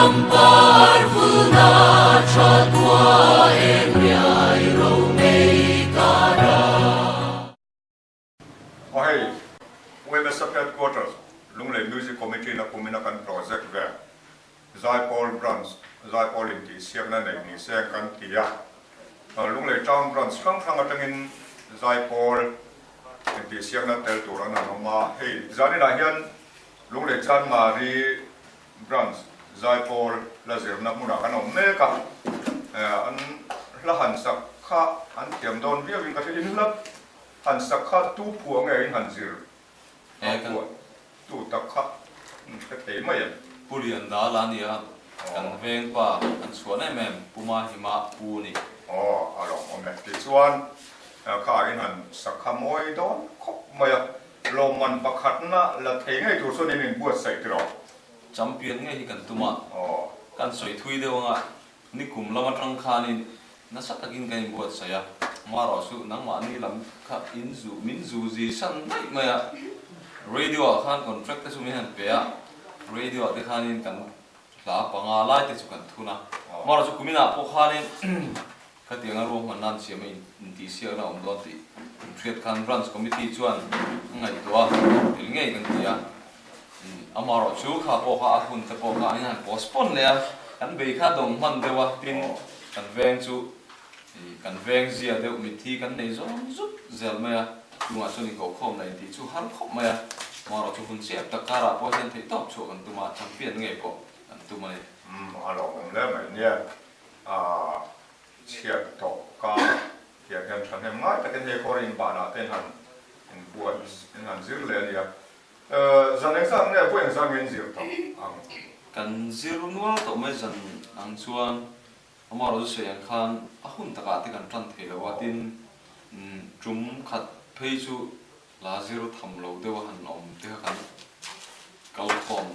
Ram par vulna tha tua eng riai romei kara. Aw hei, UMSF Headquarters, Lunglei Music Committee na kumina kan project ve Zaipawl Branch, Zaipawl intihsiakna neih ni se kan ti a. Lunglei Town Branch hrang hrang atangin Zaipawl intihsiakna tel tur an han awm a. Hei zaninah hian Lunglei Chanmari Branch Zaipawl la zirna hmunah kan awm mek a. An hla han sak kha an thiam dawn viauin ka hria. In hla han sak kha tu phuah nge in han zir a phuah tu tak kha ka thei mai em? Pu Liandala a nia, kan veng pa an chhuan em em, Pu Mahima pu a ni. Aw, a lawmawm e. Tichuan, kha in han sak kha mawi dawn khawp mai a, lawmman pakhatna la thei ngei tur chuan in inbuatsaih tiraw? Champion ngei hi kan tum a, kan sawi thui deuh anga Nikum lam atang khanin nasa takin kan inbuatsaih a, marawh chu nangmahni lam kha in zu min zu zi san daih mai a, radio ah khan contract te chu min han pe a, radio ah te khanin kan hla panga lai te chu kan thun a, marawh chu kuminah pawh khanin khatianga ruahman nan siam a intihsiakna a awm dawn tih hriat khan branch committee chuan a ngaihtuah a, tel ngei kan ti a. Amaherawh chu kha pawh kha a hun te pawh kha an inhan postpone leh a, kan bei kha dawng hman deuh a, tin kan veng chu kan veng zia deuh mitthi kan nei zawng zut zel mai a, chungah chuan inkohkhawm la intih chu har khawp mai a, amaherawh chu hun chiap tak karah pawh hian theihtawp chhuah kan tum a, champion ngei pawh kan tum a ni. Umm a lawmawm hle mai nia, chhiat tawh ka tiang hian thahnem ngai takin hei kawr inbanah te inhan inbuat inhan zir leh a nia. Zan eng zat nge vawi eng zat nge in zir tawh ang? Kan zir nual tawh mai zan ang chuan amaherawh chu sawi ang khan a hun takah te kan tan thei lo a, tin tum khat phei chu la zir tham lo deuh a han awm te kha kan kal khawm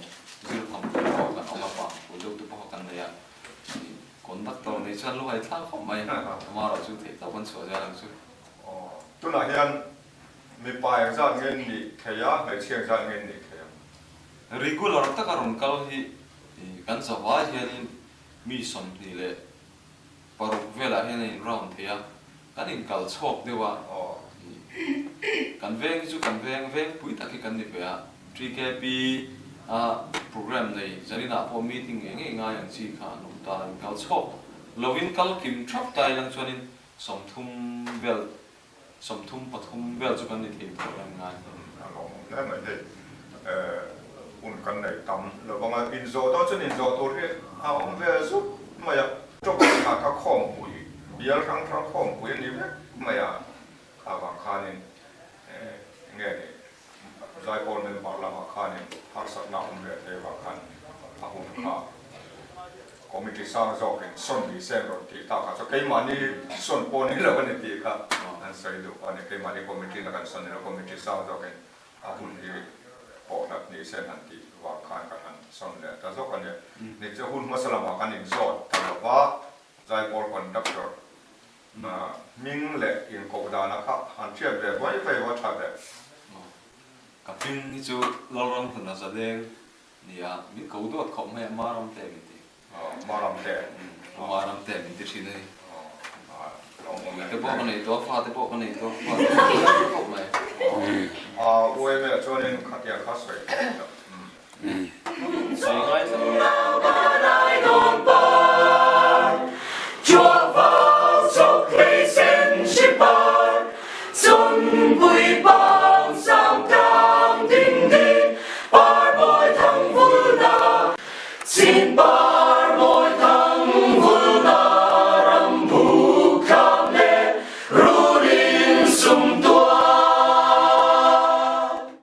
zir tham te pawh kan awm a, pang pui deuh te pawh kha kan nei a, conductor nei chuan lu haithlak khawp mai, amaherawh chu theih tawp an chhuah zel ang chu. Tunah hian Mipa engzat nge nih thei a, hmeichhia engzat nge nih thei ang? Regular taka rawn kal hi kan zavai hianin mi 26 velah hian a in round thei a, kan inkal chhawk deuh a, kan veng hi chu kan veng veng pui tak hi kan ni ve a, TKP a program nei zaninah pawh meeting ngei ngei ngai ang chi kha an awm ta, inkal chhawk lovin kal kim thap ta ilang chuanin 30 vel 33 vel chu kan ni thei tawh reng ngai. A lawmawm hle mai hei. Hun kan nei tam lo vang a, inzawh dawn chuan inzawh tur hi a awm ve zut mai a. Tawngkam kha kha khawmpui, bial hrang hrang khawmpui a ni vek mai a, kha vang khanin nge ni Zaipawl member lamah khanin harsatna a awm ve thei avang khan a hun kha Committee sang zawkin sawn ni se an rawn tih tak ah chuan keimahni sawn pawh ni lo a ni tih kha an sawi duh a ni. Keimahni committee na kan sawn ni lo, committee sang zawkin a hun hi pawh hlat ni se an han tih vang khan kan han sawn leh ta zawk a nia. Ni chu hun hmasa lamah kan inzawt ta lo va, Zaipawl conductor hming leh inkoh dana kha han hriat ve vai vai va tha ve. Ka hming hi chu Lalramhluna Zaleng Nia, min ko duat khawp mai a, Maram te min ti. Maram te. Maram te min ti thin a ni. Ui te pawh ka nei tawh a, fa te pawh ka nei tawh a, fa te pawh ka nei khawp mai. A UMA ah chuanin khatiang kha sawi tawh lo. Sawi ngai tlat.